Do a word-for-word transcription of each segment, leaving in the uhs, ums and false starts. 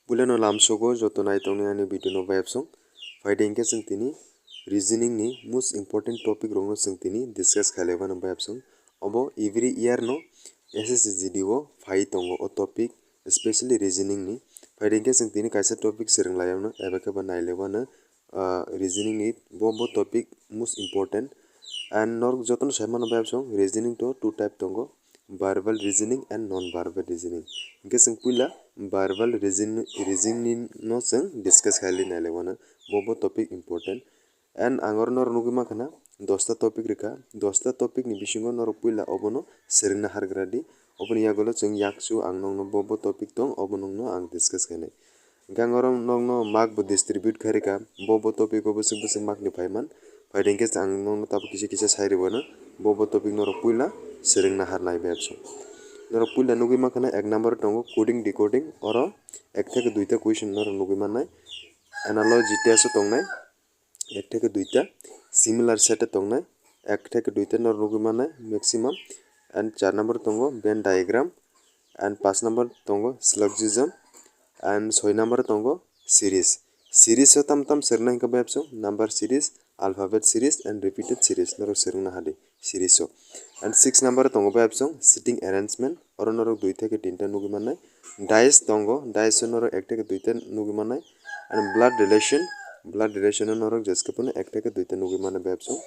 Puilano lamsogo joto naitongnai ani video no bayapsong. Phaidi hinkhe chwng tini reasoning ni most important topic rokno chwng tini discuss khailai mano bayapsong. Obo every year no S S C G D o phai tongo o topic, especially reasoning ni. Phaidi hinkhe chwng tini kaisa topic swrwng lai mano eba khe bo nailai mano, ah, reasoning ni bo, bo topic most important. And norok jotono sai mano bayapsong, reasoning to two type tongo, verbal reasoning and non-verbal reasoning. Hinkhe chwng puila verbal reason-, reasoning no chwng discuss khailai nailai mano, bo, bo topic important. And ang oro norok nugwi mankha na dosta topic rwkha, dosta topic ni bisingo norok puila obono swrwngna hargra di. Oboni yagulo chwng yakchu ang nokno bo, bo topic tong, obo nokno ang discuss khainai. Hinkhe ang oro nokno mark bo distribute khai rwkha, bo, bo topic o bwswk bwswk mark ni phaiman. Phaidi hinkhe ang nokno tabuk kisa kisa sai rwbano, bo, bo topic norok puila swrwngna harnai bayapsong. Norok puila nugwi mankha na ek number tongo coding decoding, oro ek theke duita question norok nugwi mannai. Analogy test o tongnai, ek theke duita, similar set o tongnai, ek theke duita norok nugwi mannai maximum. And char number tongo Venn diagram, and panch number tongo syllogism, and soi number tongo series. Series o tam tam swrwngna hinkhe bayapsong, number series, alphabet series and repeated series norok swrwngna hadi series o. And six number tongo bayapsong seating arrangement, oro norok dui theke tinta nugwi mannai. Dice tongo, dice o norok ek theke duita nugwi mannai. And blood relation, blood relation o norok jeskhe phano ek theke duita nugwi mannai bayapsong.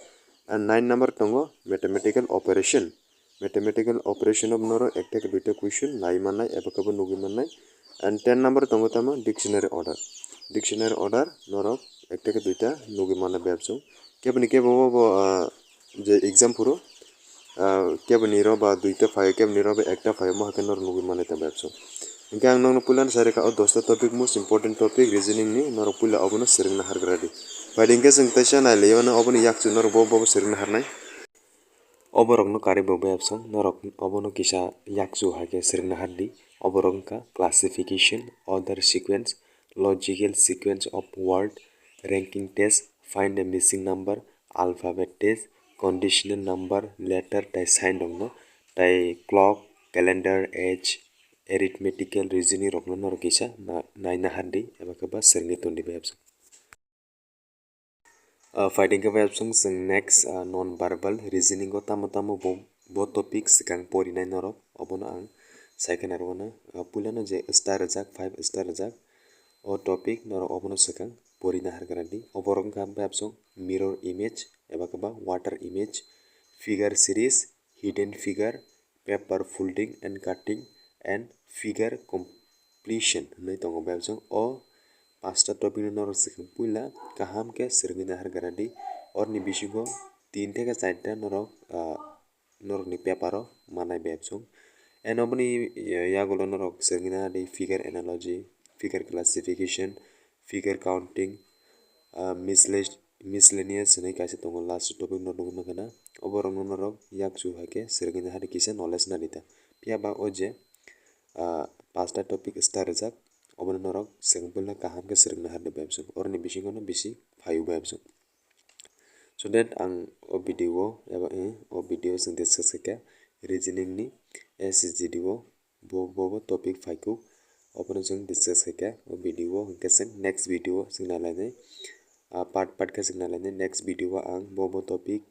And nine number tongo mathematical operation. Mathematical operation o norok ek theke duita question nai mannai eba khe bo nugwi mannai. And ten number tongo tamo dictionary order. Dictionary order norok ek theke duita nugwi mannai bayapsong. Keboni kebo bo, bo, ah, je exam phuru, ah, keboni ro ba duita phaio, keboni ro ba ekta phaio, mo hakhe norok nugwi mannai ta bayapsong. Hinkhe ang nokno puilano sai rwkha o dosta topic, most important topic reasoning ni, norok puila obono swrwngna hargra di. Phaidi hinkhe chwng teisa nailai mano oboni yakchu norok bo, bo swrwngna harnai. Oborokno karwi bo bayapsong, norok obono kisa yakchu hai khe swrwngna hardi. Oborok wngkha classification, order sequence, logical sequence of word, ranking test, find a missing number, alphabet test, conditional number, letter tei sign rokno, tei clock, calendar, age, arithmetical reasoning rokno norok kisa na-, naina hardi eba khe ba swrwngwi tondi bayapsong. Ah, phaidi hinkhe bayapsong chwng next, ah, non-verbal reasoning o tamo tamo bo, bo topic swkang porinai norok, obono ang sai khe narwkna. Ah, puilano je star rijak, five star rijak, o topic norok obono swkang porina harkha di. Oborok wngkha bayapsong mirror image eba khe ba water image, figure series, hidden figure, paper folding and cutting, and figure completion hwnwi tongo bayapsong. O panchta topic no norok swkang puila kaham khe swrwngwi nahar gra di. Oroni bisingo tin theke charta norok, ah, norokni paper o manai bayapsong. And oboni yagulo norok swrwngwi nahar di figure analogy, figure classification, figure counting, ah, miscellaneous miscellaneous hwnwi kaisa tongo, last topic no nugwi mankha na. Oborokno norok yakchu hai khe swrwngwi nahar di kisa knowledge nadi ta. Phiya ba o je, ah, panchta topic star rijak, obono norok swkang puila kaham khe swrwngna hardi bayapsong. Oroni bisingo no bisi phaio bayapsong. So that ang o video o eba, eh, o video o chwng discuss khaikha reasoning ni S S G D o. Bo, bo, bo topic phaikuk, obono chwng discuss khaikha o video o, hinkhe chwng next video o chwng nailainai, ah, part, part khe chwng nailainai. Next video o ang bo, bo topic,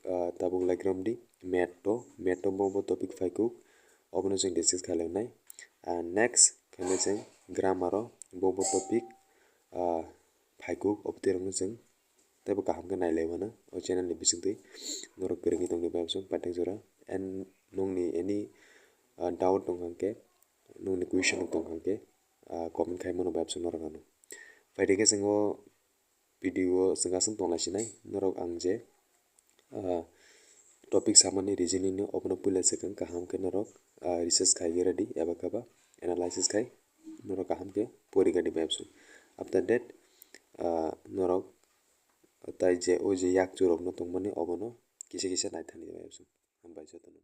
ah, tabuk laikrom di, math o, math o bo, bo topic phaikuk, obono chwng discuss khailainai. Ah, next khaina chwng grammar o bo, bo topic, ah, phaikuk, obotwi rokno chwng teibo kaham khe nailai mano o channel ni bisingtwi. Norok kwrwngwi tongdi bayapsong paithak jora, and nokni any, ah, doubt tong kha khe, nokni question rok tong kha khe, ah, comment khai mano bayapsong norok ano. Phaidi khe chwng o video o chwng aswk tongna sinai norok ang je, ah, topic samani reasoning no obono puila swkang kaham khe norok, ah, research khai ready eba khe ba analysis khai norok kaham khe pori gani bayapsong. After that, ah, norok tai je o je yakchu rokno tongmani obono kisa kisa naithani bayapsong. Hambai jotono.